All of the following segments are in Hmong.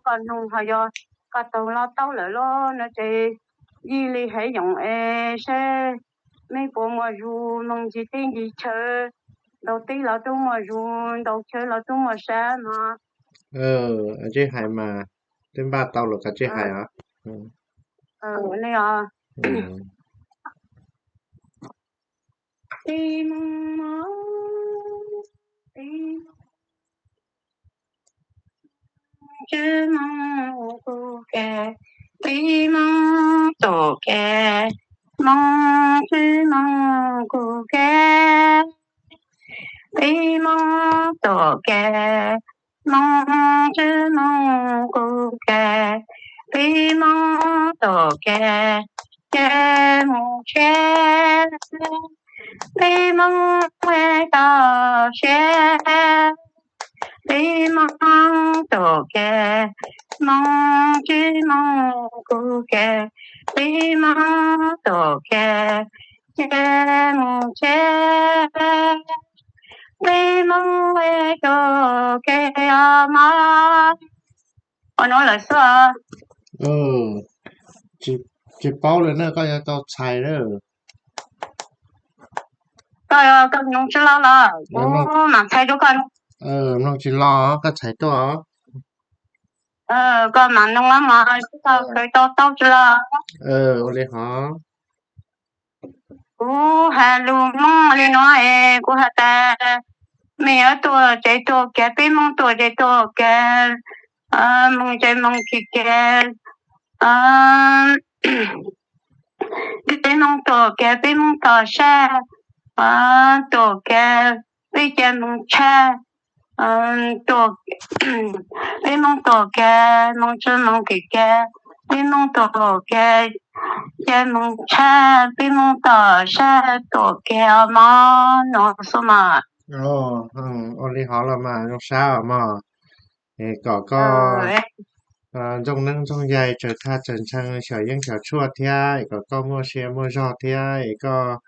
Koj nug ho yog koj taug loj tau lawm los no ces yij li hev yoom es seb mej puas muaj zug moog ncig teb ncig chaw, ntaus teb los tub muaj zug, ntaus chaw los tub muaj sab no. Tsis hais mas, twb npaj tau lawm koj tsis hais os. Peb Moob, peb Moob, Tswv Moob kub ke, peb Moob tuam ke, Moob Tswv Moob kub ke, peb Moob tuam ke, Moob Tswv Moob kub ke, peb Moob tuam ke, ces mus tsheb, peb Moob ua tau siab, peb Moob tuam ke, Moob Tswv Moob kub ke, peb Moob tuam ke, ces mus tsheb, peb Moob ua tau ke os mog. Ua nuav lawm xwb. Tsis paub li na, koj yuav tau txhais lawm. Koj, koj mloog tsis los los kuv mam txhais rau koj. Mloog tsis los koj txhais tuaj. Koj mam noog los mas, koj khaws tau tau tsis los. Ua li hov. Kuv has lus Moob li no es kuv has tas, mej yuav tuam ces tuam kev, peb Moob tuam ces tuam kev, moog ces moog kis kev, peb Moob tuam kev, peb Moob tom sab, tuam kev, peb ces moog tshab, peb Moob tuam kev, moog tshab moog kis kev, peb Moob tuam kev, ces moog tshab, peb Moob tom sab tuam kev os mog, no xwb mas. Ua li hov los mas zoo sab os mog. Es kom koj ntxooj neeb ntxooj yaig, tsaws thaj tsaws ntshee, xyom yeeb xyom tshuaj thiab es kom koj muaj sia muaj zog thiab es koj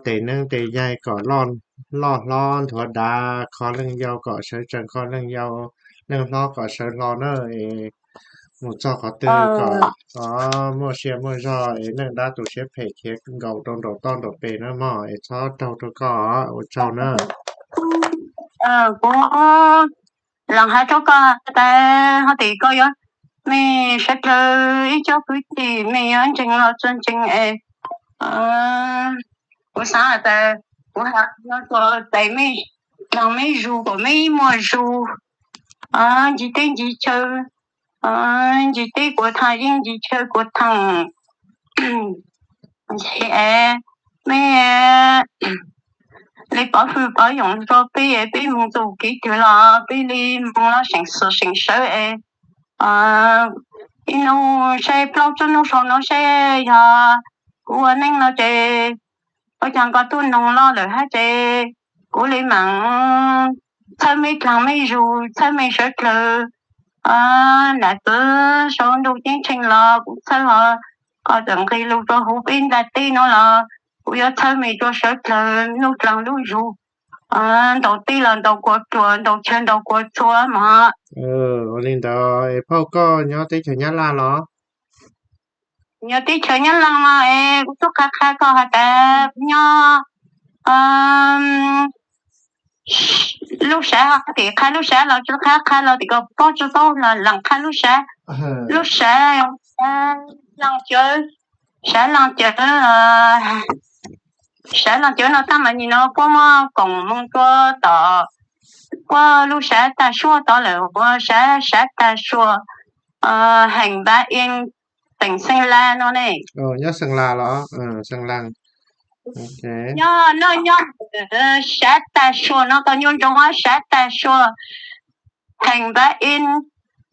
tes neeb tes yaig kom loj hlob nthuav dav, kho leej yau kom sawv tsees, kho leej yau, leej hlob kom sawv hlo na. Es mus txog qhov twg kom muaj sia muaj zog es neej dab tu siab phem khiav nkaum rau nraum toj nraum pes na mog, es txhob raug rau koj, ua tsaug na. Kuv lees has rau koj tas, ho tim koj yuav, mej sawv dlawg ib co kwv tij mej yuav ntseeg los tsis ntseeg es kuv xav tas kuv has no kom tes mej, dlaag mej zug kom mej muaj zug ncig teb ncig chaw, ncig teb kuas thaaj yeeb, ncig chaw kuas thaaj es mej li pov hwm pov yoom rua peb es peb moog txug kev twg los peb li moog los seem xwm seem sawv es ib nub saib plaub tsib nub sau no saib yog kuv ua neej no ces ua caag koj tuaj noog loj lawm hab ces kuv li maam txhawb mej dlaag mej zug, txhawb mej sawv dlawg nam txwv sau ntuj ceeb tsheej los kuv txhawb, ho koj txawm nqis lug rua huv peb ntaag teb nuav los kuv yuav txhawb mej rua sawv dlawg lub dlaag lub zug, ntaus teb los ntaus kuas ruam, ntaus chaw ntaus kuas txhua mog. Ua li ntawd es phauj koj nyob teb chaws Nyab Laj los? Nyob teb chaws Nyab Laj mas es kuv tub qha qha koj has tas nyob lub sav, tim qha lub sav los tsi qha, qha los tim koj paub tsi paub los lees qha lub sav. Lub sav, sav Laaj Cawv, sav Laaj Cawv no tab mas nim no puab muab koom moog rua tom puab lub sav Tag Suab tod lawm, ua sav, sav Tag Suab, heem Npav In, teem Xeeb Las no ne. Nyob Xeeb Las los? Xeeb Las. Nyob, nyob, nyob sav Tag Suab no, koj nco ntsoov sav Tag Suab, heem Npav In,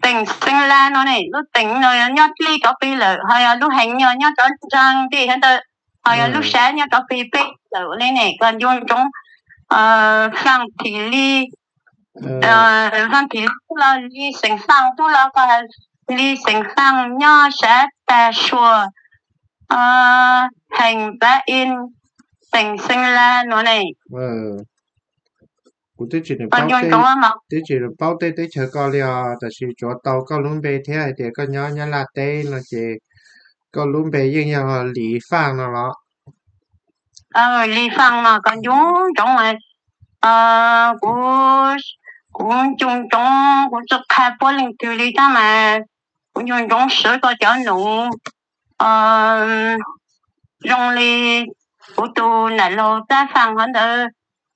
teem Xeeb Las no ne. Lub teem no nyob dlej rov peg lawm, ho yog lub heem nyob, nyob rov nraag dlej hov ntawd, ho yog lub sav nyob rov peg peb lawm li ne, koj nco ntsoov. Faaj Thim Lis, Faaj Thim Lis tub los Lis xeem Faaj tub los, koj Lis xeem Faaj nyob sav Tag Suab, heem Npav In, teem Xeeb Las no ne. Kuv twb tsis nws paub, twb tsis nws paub tej teb chaws koj li os, tab sis tsuav tau koj lub npe thiab hais tias koj nyob Nyab Laj teb no ces koj lub npe yeej yog Lis Faj no los? Lis Faj no koj nco ntsoov, kuv, kuv nco ntsoov, kuv tsis qha puab leej twg li tab mas kuv nco ntsoov siv koj cov num zoo li kuv tus nam laug Txab Faj hov ntawd,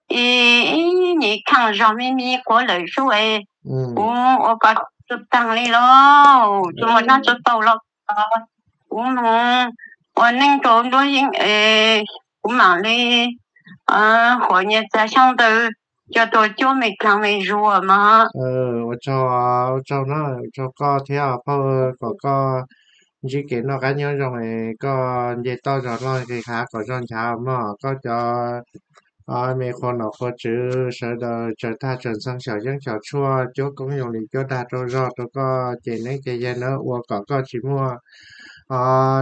ib nyuag kheej zog me me quav lawm sub es kuv ua koj tsis taag li los, tsis muaj dlaab tsi tau los kuv moog ua neej rau nruab yeeb es kuv maam li huam nyias txag xyoob ntawd coj tuaj cuab me dlaag me zuag mas. Ua tsaug, ua tsaug na, ua tsaug koj thiab phauj, kom koj ntsib kev noj qab nyob zoo es koj nce toj zog loj nqis hav kom zog nchav mog. Koj cov me qhua nom qhua tswv sawv daws tsaws tag tsaws ntxeeg xyom yeeb xyom tshuaj cuab koob yoog li cuab dag rau zog rau koj ces neeb ces yaig na ua kom koj tsis muaj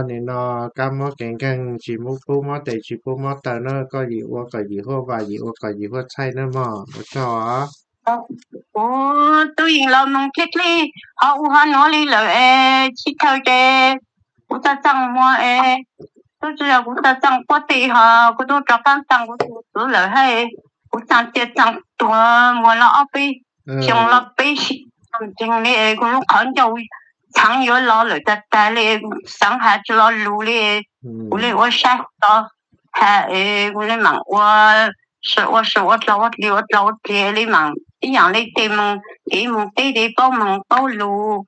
nim no kab mob kev nkeeg, tsis muaj pub mob tes tsis pub mob taw na, koj yim ua kom yim huaj vam, yim ua kom yim huaj txhaij na mog. Ua tsaug. Kuv tub yeem los moog thib thib ho u ho nuav li lawm es tsis thaum ces kuv txaj txaj muag es tub tsis yog kuv txaj txaj puab ti ho kuv tub rov qaab txaj kuv tus txwv lawm hab kuv txaj cia txaj tuag muag los ob peb xyoo los peb xyoo tseeg li es kuv lub qhov ncauj txheev yuav los lawm tag tag li, xaav has tsis lo lus li. Kuv le ua saib los has es kuv le maam ua, ua saib ua dlau ua dlau ua dlau ua dlau li maam ib yaam li tej moog kev moog teb li paub moog paub lus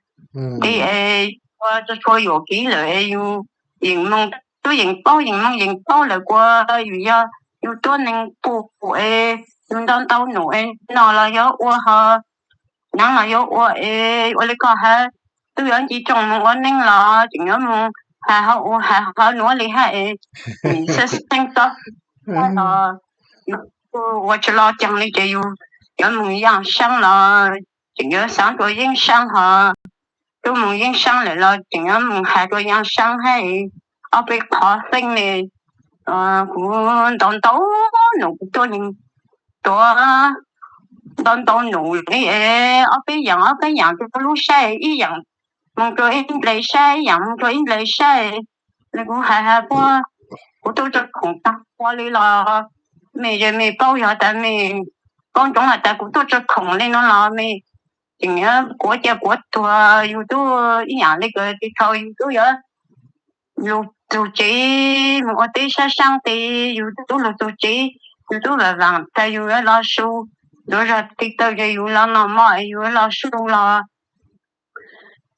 li es ua txhua yuam kev lawm es yus yeem moog, tub yeem paub yeem moog yeem paub lawm kuas yus yog yus tuab neeg pum es yus ntau ntau num es no los yuav ua ho naav los yuav ua es ua li koj has, tub yuav nci tsooj moog ua neej los tseem yuav moog has ho u has ho nuav li hab es nim xeeb xeeb txob los ua tsis lo caag li ces yus yuav moog yaaj saab los tseem yuav xaav dua yeeb saab ho tub moog yeeb saab lawm los tseem yuav moog has dua yaaj saab hab es ob peb qhov xeeb li kuv ntau ntau num kuv tuab neeg tuav ntau ntau num li es ob peb yaam ob peb yaam rua lub saib ib yaam moog rua ib nplais saib ib yaam moog rua ib nplais saib li kuv has has puab kuv tub tsi khoom taag ua li los mej yog mej paub yog tas mej paub ntsoov has tas kuv tub tsi khoom li no los mej tseem yuav kuav cia kuav tuag yus tub ib yaam li kws tsis tau yus tub yuav lug tug tsev moog ua teb sab saab tes yus tub lug tug tsev yus tub vaam vaam tas yus yuav los su yuav zog tes taw ces yus los noj mov es yus yuav los su los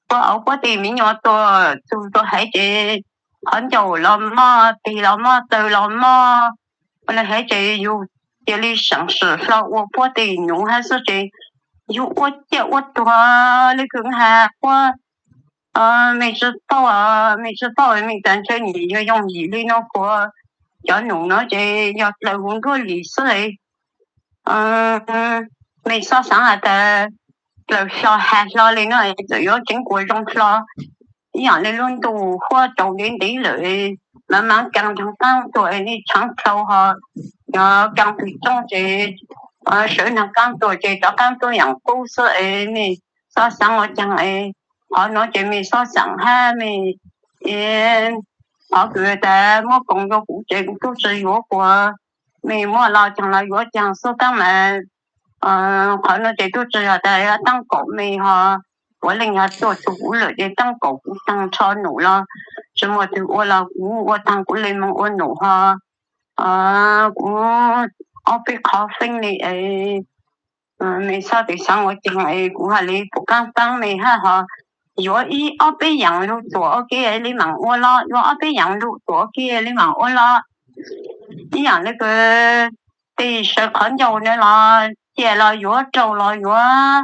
puab auv puab tes miv nyuas tuaj txug tuaj haiv ces qhov ncauj los mog tes los mog taw los mog ua le haiv ces yus cia li seem sim hlo ua puab tes nuv hab xwb ces yus ua ciaj ua tuag li kws has puab mej tsi tau, mej tsi tau mej tas ntshe nim yuav yooj yim li no kuas cov num no ces yog dlaws huv nruab lis xwb mej xob xaav has tas dlaws hlo has hlo li no txawm yuav tseev kuas zoo hlo ib yaam li lub ntuj huab tsaus ntev ntev lawm mas maav kaas nraag qaab tuaj es nej tshaav dlhau ho kaas peg tsooj ces sawv nraag qaab tuaj ces rov qaab tuaj yaam qub xwb es mej xob xaav ua caag es qhov nuav ces mej xob xaav hab mej qhov kws tas muab koom rua kuv ces kuv tub tsi yuav kuas mej muab los caag los yuav caag xwb tab mas qhov nuav ces tub tsi yog tas taab kaum mej ho puav leej yog tuaj txug kuv lawm ces taab kaum kuv taag nrho num los tsi muaj twg ua los kuv ua taag kuv le moog ua num ho kuv ob peb qhov feeb li es mej xob tes xaav ua caag es kuv has li puas kaab taab mej hab ho yuav ib ob peb yaam lug tuam ua ke li maam ua los yuav ob peb yaam lug tuam ua ke li maam ua los ib yaam li kws tes sawv qhov ncauj na los ciaj los yuav raug los yuav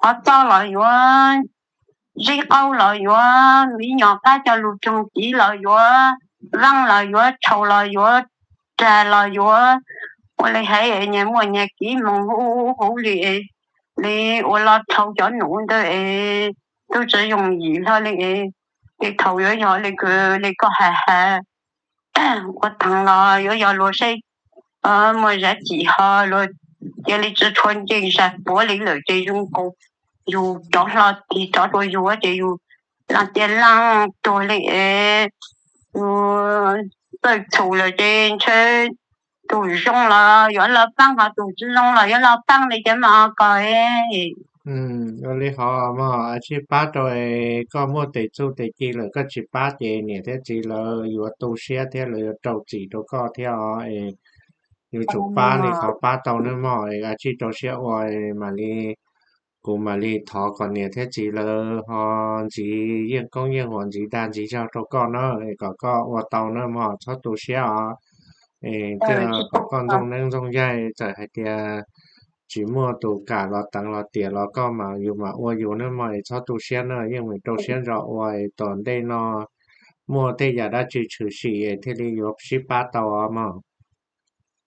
qhov txob los yuav zeb qaub los yuav miv nyuas qaab coj lug roog civ los yuav vaab los yuav tshau los yuav rag los yuav ua li haiv nyias muaj nyias kev moog huv huv li li ua los dhau cov num ntawd es tub tsi yooj yim hlo li es tej thaum yuav yog li kws li koj has has ua taag los yuav yog luag saib muaj zam txim ho luag cia li tsis tshua nce zam puav li lawm ces yus nkaus, yus rov hlo tig rov rau yus ces yus leej tiag leej tuag li es yus txawj txhum lawm ces ntshe tus zoo los yuav los pab ho tus tsis zoo los yuav los pab li cov mas ko. Ua li hov mog, a tsij pab rau es koj muaj tes txuj tes ci lawm koj tsis pab ces niam thiab txiv lawv yuav tu siab thiab lawv yuav rau txim rau koj thiab os. Yuav tsum pab li qhov pab tau nawb mog, a tsij rau siab ua mam li, kuv mam li thov kom niam thiab txiv lawv ho ntxiv yeej koob yeej huam ntxiv dag ntxiv zog rau koj na, kom koj ua tau na mog, txhob tu siab os. Kom koj ntxooj neeb ntxooj yaig, txawm hais tias tsis muaj tus kam los teev los tiam los koj mas yus mam ua yus na mog, txhob tu siab na, yeej meem rau siab ntso ua, tom ntej no muaj tej yam dab tsi tshwm sim thiaj li yuav sib pab tau os mog.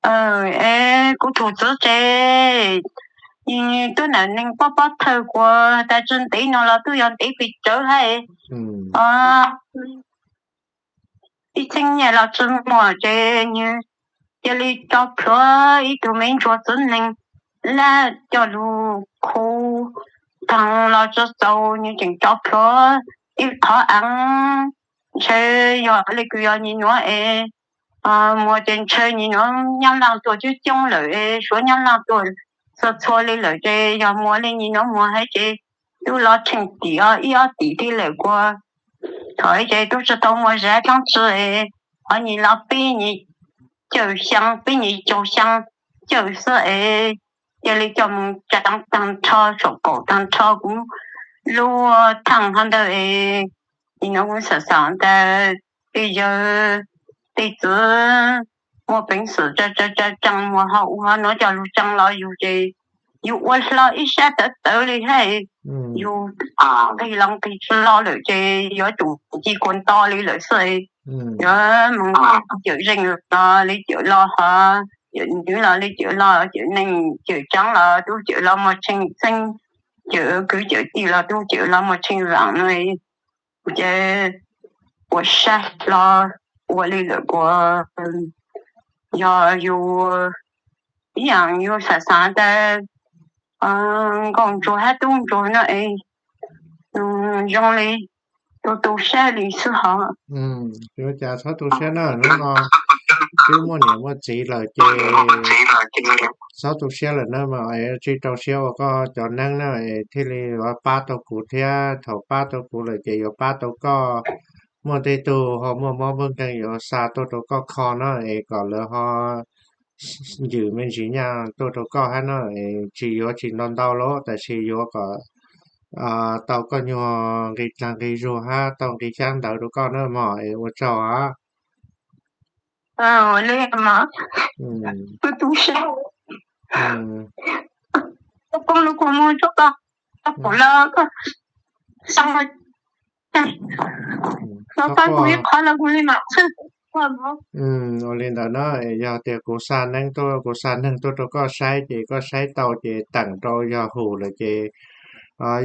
Es kuv tus txiv ces twb ntawm neeg pob pob thawj kuas tas tsis ntev no los twb yog ntev pes tsawg hais, ib txhiab niaj los tsis muaj ces nws cia li tso plhuav ib tug me ntsuag txiv neeg laj coj lug khu theev los tsis txaus, nws tseem tso plhuav ib qhov av. Ntshe yog li kws yog nyim nuav es muag ces ntshe nyim nuav nyob laj tuaj coob coob lawm es suav nyob laj tuaj txhua txhua li lawm ces yog muag li nyim nuav muag hais ces tub los tsheej tim ib ob tim thiab lawm kuas thaum ces tub tsis tau muaj zab dlaab tsi es qhov nyim los pib nyim caum xyaa, pib nyim caum xyaa caum xwb es cia li coj mus tsa taag nrho saum kaum taag nrho kuv lub thaaj hov ntawd es nim no kuv xav xav tas tej yawg tej txiv muaj peev xwm tsa tsa tsa tsaa muag ho ua nuav coj lug tsaa los yug ces yug ua hlo ib sab tawv tawv li hab, yug nqis los nqis tsi los lawm ces yuav tsum ci kua nto li lawm xwb. Yuav moog cawm zeej los li cawm los hov, cawm nwv los li cawm los, cawm neeg cawm tsaav los tub cawm los muag tsheej txheeb, cawm kwv cawm tij los tub cawm los muag tsheej vaam no ces ua sab hlo ua li lawm kuas yog yus ib yaam yus xav xav tas nkauj ntsuag hab tub ntsuag no es zoo li tu tu sab li xwb hov. Ua cas txhob tu siab na, hnub no twb muaj niam muaj txiv lawm ces txhob tu siab lawm na, mas tsij rau siab ua koj cov neeb na es thiaj li yuav pab tau kuv thiab. Thaum pab tau kuv lawm ces yuav pab tau koj. Muaj tej tug ho muaj mob nkeeg yuav xa tuaj rau koj kho na es kom lawv ho ncwm me ntsis nyaj tuaj rau koj hab na. Tsis yuav tsis ntau ntau los tab sis yuav kom tau koj nyuag nqi dlaag nqi zug hab tau nqi xyaab ntawv rau koj na mog es ua tsaug hab. Li mas tu tu sab, koj poob lub kua muag rau koj, koj pum los koj xaa, koj pab kuv ib qho los kuv li mam txhawb. Ua li ntawd na, yog tias kuv xa neeb tuaj, kuv xa neeg tuaj rau koj saib ces koj saib tau ces teem rau, yog hum lawm ces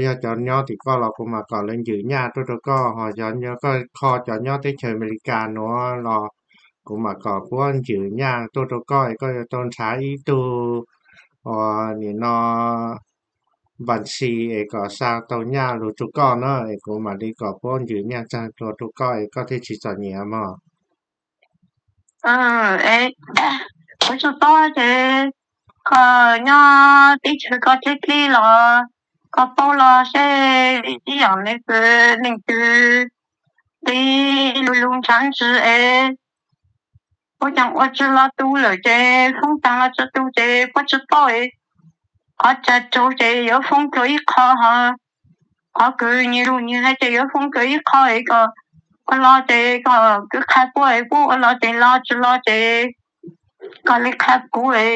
yog cov nyob tim koj los kuv mam kom lawv ncwm nyaj tuaj rau koj, ho yog koj kho cov nyob teb chaws Amelikas nuav los kuv mam kom puab ncwm nyaj tuaj rau koj es koj yuav tau nrhav ib tug uas nim no npas xis es kom xa tau nyaj lug rau koj na es kuv mam li kom puab ncwm nyaj txag rau koj es koj thiaj tsis txom nyem mog. Kuv tsis paub ces koj nyob teb chaws koj dleb dleb los koj paub los seb ib yaam le kws leej twg li lug lug nrhav ntsis es puab caag ua tsi los tu lawm ces foob taag los tsi tu ces puab tsi paub es qhov tsag rau ces yuav foob rua ib qho ho qhov kws nyias lug nyias hab ces yuav foob rua ib qho es kom ua los ces kom kuv qha puab es puab ua los ces los, tsi los ces koj li qha kuv es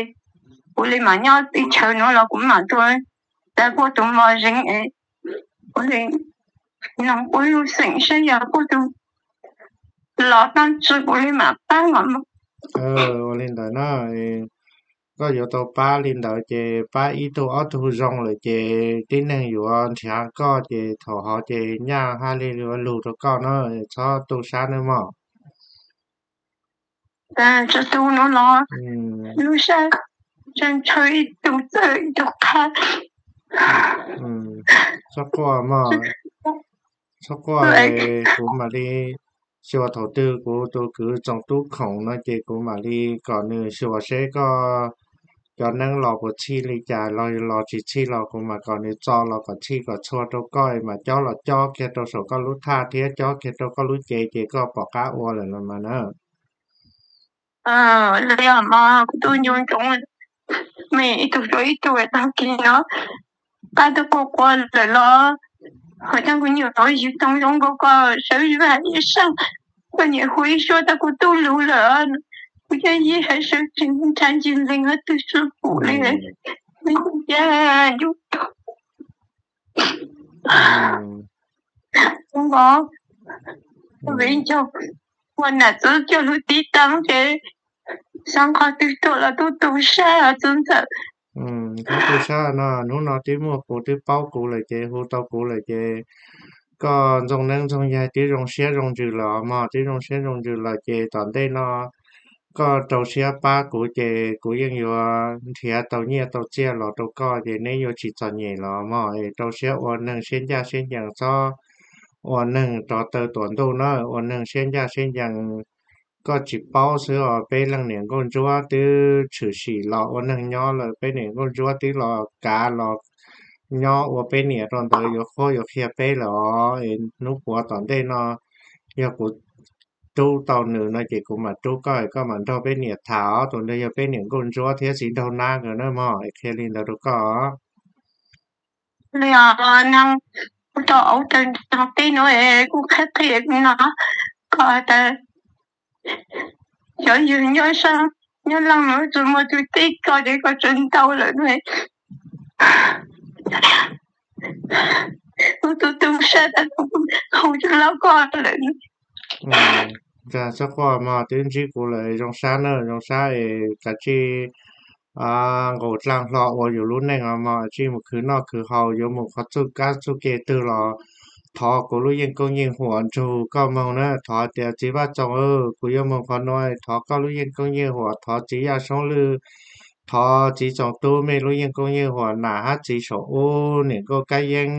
kuv li mam nyob teb chaws nuav los kuv mam tuaj tas puab tus mos zeeg es kuv li noog puab lub xeem saib yog puab tus los dlaab tsi kuv li mam pab os. Ua li ntawd na, koj yuav tau pab li ntawd ces pab ib tug ob tug zoo lawm ces tib neeg yuav nrhav koj ces thaum hov ces nyaj hab li yuav lug rau koj na, txhob tu sab nawb mog. Tsis tu nuav los lub sab Ntshaw ib tug txawj ib tug qha. Txhob quaj mog, txhob quaj, kuv mam li xyuas thaum twg kuv tus kwv tsoom tub khoom no ces kuv mam li kom nws xyuas seb koj cov neeb los puas txhij li cas, los los tsis txhij los kuv mam kom nws txo los kom txhij kom txhua rau koj es mam cob los cob kiag rau saum koj lub thaj thiab cob kiag rau koj lub cev ces koj pom qab ua lawm los mas na. Li os mas kuv tus nco ntsoov, me ib tug rau ib tug tag kis no, qab twb qua qua lawm los, hos coj kuv nyuam qhuav yws toog zoo nkaus koj sawv vaj ib sab, koj niam hu ib suab tau kuv tub lus lawm, kuv cov yij hais sawv tsees ntshav ntsis lees hov twg sawv pum li, me ntxuj cas ncuj nkaus, vim ncaug ua nam txwv coj lug tib taag ces xaav qhov twg tuaj los tub tu sab txwv ntxawm. Tub tu sab no, hnub no twb muaj kuv twb paub kuv lawm ces hu tau kuv lawm ces koj ntxoog neeb ntxoog yaig twb zoo siab zoo ntsws lawm os mog, twb zoo siab zoo ntsws lawm ces tom ntej no koj rau siab pab kuv ces kuv yeej yuav nrhiav tau nyiaj tau txiaj los rau koj ces neb yuav tsis txom nyem los mog. Es rau siab ua neeg siab ncaj siab ncees, txhob ua neeg rov taw tuam ntuj na, ua neeg siab ncaj siab ncees. Koj tsis paub xwb os, peb leej niam nkauj ntsuab twb tshwm sim los ua neeg nyob lawm, peb niam nkauj ntsuab twb los kav los nyob ua peb niam rau ntawd yuav qhuab yuav qhia peb lawm os. Es hnub puav tom ntej no yog kuv rub tau nws no ces kuv mam rub koj, koj mam nrog peb niam tham os. Tus ntawd yog peb niam nkauj ntsuab thiab txiv nraug nab nkawd na mog, es qhia li ntawd rau koj. Li os, neeg kuv tau aub taw nrog teb nuav es kuv qhia qhia no, koj tas cov yawg nyob sab nyob leej nuav tsuas muaj tus teb koj ces koj tseem ntau lawm nuav. Kuv tus tu sab tas kuv hu tsis tau koj lawm. Txhob quaj mog, twb ntsib kuv lawm, zoo sab na, zoo sab es kav tsij nqus dlaaj hlo ua yus lub neej os mog, tsij mus khwv noj khwv haus, yuav mus qhov txuj kab txuj ke twg los thov kuv lub yeej koob yeej huam nrug koj moog na, thov tias txiv Vaj Txoos, kuv yuav moog qhov nuav, thov koj lub yeej koob yeej huam, thov txiv Yaj Soob Lwj, thov txiv Txoos Tub mej lub yeej koob yeej huam, nam hab txiv saum ub, niam nkauj kab yeeb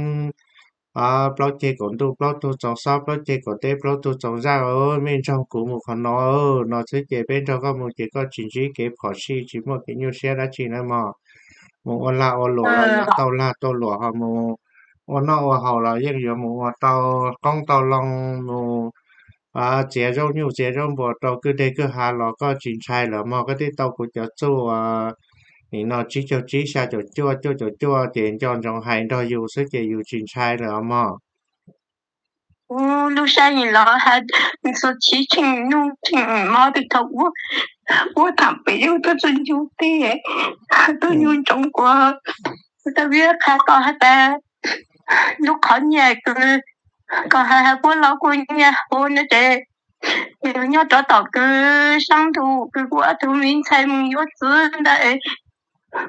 plaub ceg kaum ntuj plaub tug txoos xob, plaub ceg kaum teb plaub tug txoos zaaj, mej ntsoog kuv mus qhov no, no xwb ces peb nrog koj mus ces koj tsis ntsib kev phom sij, tsis muaj kev nyuaj siab dab tsi na mog. Mus ua lag ua luam los yuav tau lag tau luam, ho mus ua noj ua haus los yeej yuav mus ua tau qoob tau loo, mus txiav zaub nyuj txiav zaub npua rau kwj deg kwj ha los koj tsis ntshai lawm mog. Koj twb tau kuv cov txuj nim no tsib caug tsib, xya caum cuaj, cuaj caum cuaj ces nco ntsoov hais nrog yus xwb ces yus tsis ntshai lawm os mog. Kuv lub sab yeej los has txug tsib tsheej nub tsheej mob thaum ub, ua thaum pem yug tuaj txug ncu teb, tuaj ncu ntsoov kuv, kuv tau vib qha koj has tas lub qhov nyiaj kws koj has has puab los kuv nyiaj huv no ces nyob rov tom kws saab ntuj kws kuv ob tug me ntxhais mus yuav txwv ntawd,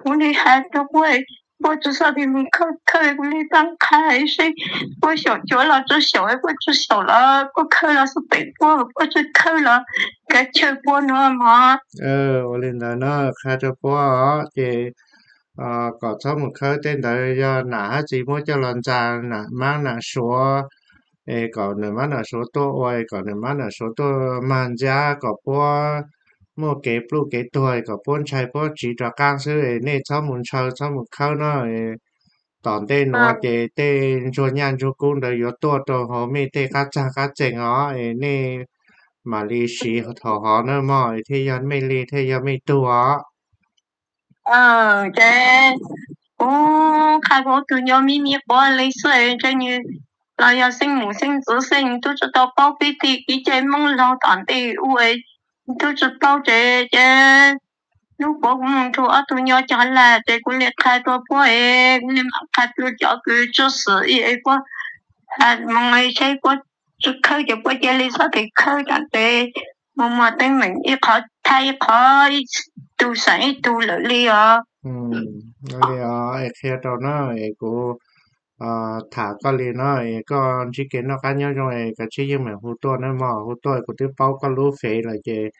kuv li has rau puab, puab tsi xob tig mus khawb khawb, kuv li paab qha seb puab xyaum cuav los tsi xyaum, puab tsi xyaum los puab khawb los xub pem puab, puab tsi khawb los kav chawj puab nuav mog. Ua li ntawd na, qha rau puab os ces kom txhob mus khawb tej ntawd, yog nam hab txiv muab coj los ntxa, nam mab nam suav, es kom nws mab nam suav tuaj ua, kom nws mab nam suav tuaj mag ntxab, kom puab muaj kev pluj kev tuag, kom puab ntshai puab tsiv rov qaab xwb. Nej txhob mus ntshaw txhob mus khawb na. Tom ntej nuav ces tej ntsuag nyaj ntsuag kub ntawd yuav tuaj rau hauv mej tej qab txag qab txeeg os, es nej mam li siv thaum hov na mog, thiaj yog mej li thiaj yog mej tug os. Ces kuv qha kuv tus nco me me quav li xwb, ntshe nws los yog xeeb mum xeeb ntxwv xwb, nws tub tsi tau paub peb tej kev cai Moob laug tom ntej ua, nws tub tsi paub ces, ces hnub puav kuv mus nrug ob tug nco cov laj ces kuv li qha rua puab es, kuv li mam qha rua cov kws tsi xwm ib es puab has moog saib puab tsi khawb ces puab cia li xob tig khawb tom tes, moog muaj teeb meem ib qhov thab ib qhov, ib tug xeem ib tug lawm li os. Li os, es qhia rau na, es kuv tham koj li no, es koj ntsib kev noj qab nyob zoo es kav tsij yeej meem hu tuaj na mog, hu tuaj kuv twb paub koj lub fev lawm ces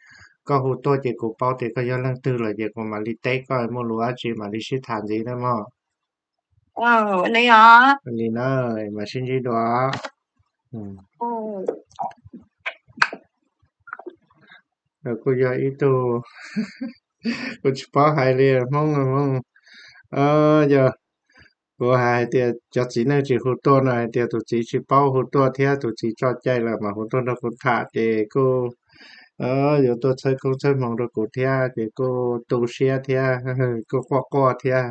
koj hu tuaj ces kuv paub tias koj yog leej twg lawm ces kuv mam li teb koj, muaj lus dab tsi mam li sib tham ntxiv na mog. Li na, mam sib ntsib dua. Kuj yog ib tug, kuv tsis paub hais li, Hmoob Hmoob, yog kuv hais tias cov txiv neej tsis hu tuaj no hais tias tus txiv tsis paub hu tuaj thiab tus txiv tso cai lawm mas hu tuaj nrog kuv tham ces kuj yuav tuaj txhawb koob txhawb hmoov rau kuv thiab ces kuj tu siab thiab kuj quaj quaj thiab.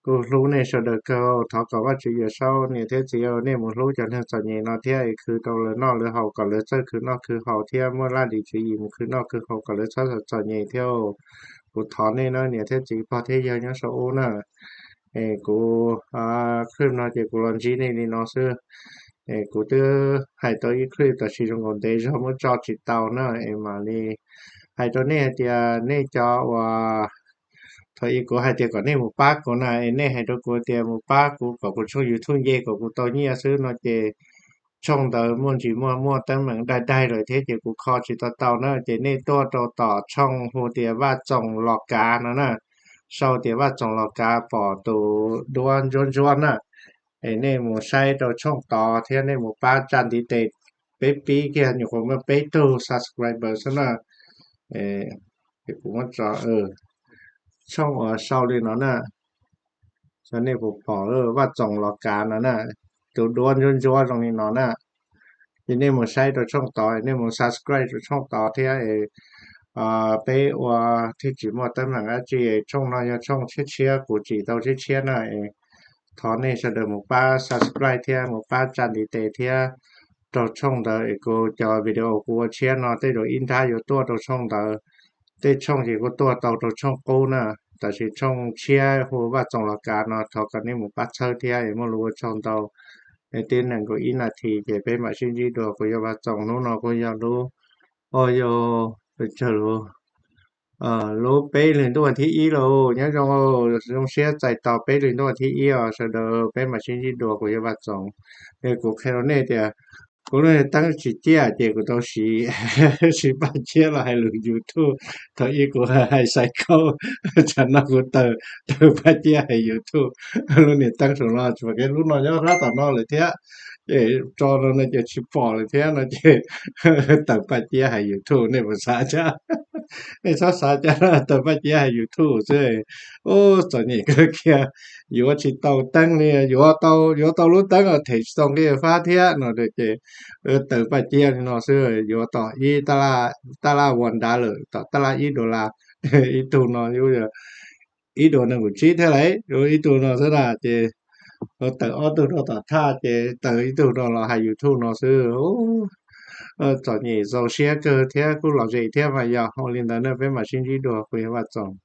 Kuj hlub nej sawv daws kawg, thov kom Vajtswv Yawm Saub niam thiab txiv nej mus hlub cov neeg txom nyem no thiab es khwv rau lawv noj lawv haus kom lawv txawj khwv noj khwv haus thiab muaj laj lim tswv yim mus khwv noj khwv haus kom lawv txhob txom nyem thiab. Kuv thov nej na niam thiab txiv pog thiab yawg nyob saum ub na. Es kuv clip no ces kuv los ntsib nej li no xwb. Es kuv twb hais tau ib clip tab sis zoo nkaus ntev zog muab tso tsis tau na es mam li hais rau nej hais tias nej cov uas thaum ub kuv hais tias kom nej mus pab kuv na es nej hais rau kuv tias mus pab kuv kom kuv tshooj YouTube nce kom kuv tau nyiaj xwb no ces tshooj ntawd muaj ntsis muaj muaj teeb meem daig daig lawm thiab ces kuv kho tsis tau tau na ces nej tuaj rau tom tshooj hu tias Vaj Txoos Los Kav no na, sau tias Vaj Txoos Los Kav pom tus duab ntsuab ntsuab na. Es nej mus saib rau tshooj tod thiab nej mus pab tsa ntiv tes, peb pib kiag nyuam qhuav muaj peb tug subscriber xwb na. Kuv muab tso tshooj uas sau li no na, nej puas pom Vaj Txoos Los Kav no na, tus duab ntsuab ntsuab zoo li no na. Ces nej mus saib rau tshooj tod, nej mus subscribe rau tshooj tod thiab. Peb ua thiaj tsis muaj teeb meem dab tsi. Tshooj no yog tshooj tshiab tshiab, kuv tsim tau tshiab tshiab na. Thov nej sawv daws mus pab subscribe thiab mus pab tsa ntiv tes thiab rau tshooj ntawd es kuv cov video kuv ua tshiab no tej zaum ib nrab yuav tuaj rau tshooj ntawd. Tej tshooj ces kuj tuaj tau rau tshooj qub na, tab sis tshooj tshiab hu Vaj Txoos Los Kav no thov kom nej mus pab txhawb thiab es muaj lus ua tsaug ntau. Twb nees nkaum ib nas this ces peb mam sib ntsib dua. Kuv yog Vaj Txoos, hnub no kuj yog lub, o yog, pes tsawg lub, lub peb hlis ntuj vas thib ib lawm. Nyob zoo, zoo siab txais tos peb hlis ntuj vas thib ib os sawv daws, peb mam sib ntsib dua. Kuv yog Vaj Txoos, es kuv qhia rau nej tias kuv lub niag teeb tsis ciaj ces kuv tau siv, siv paj ciab los hais lus YouTube. Thaum ub kuv hais xais khaub, tsam no kuv taws, taws paj ciab hais YouTube. Lub niag teeb saum no tsis pom kev, lub no nyob rab tom no lawm thiab. Es tso no no ces tsis pom lawm thiab no ces taws paj ciab hais YouTube, nej puas xav cas? Nej txhob xav cas, taws paj ciab hais YouTube xwb. Ub, txom nyem kawg kiag, yuav tsis tau teeb li, yuav tau, yuav tau lub teeb los them tsis tau nqi fab thiab no ces taws paj ciab li no xwb. Yuav tom ib taj laj ua nrad lawm, tom taj laj ib dollar, ib tug no ib dollar nees nkaum tsib thiab lauj, ib tug no xwb na ces taws ob tug rau tom thaj ces taws ib tug rau los hais YouTube no xwb. Txom nyem, zoo siab kawg thiab kuj lom zem thiab mas yog. Ua li ntawd na, peb mam sib ntsib dua, kuv yog Vaj Txoos.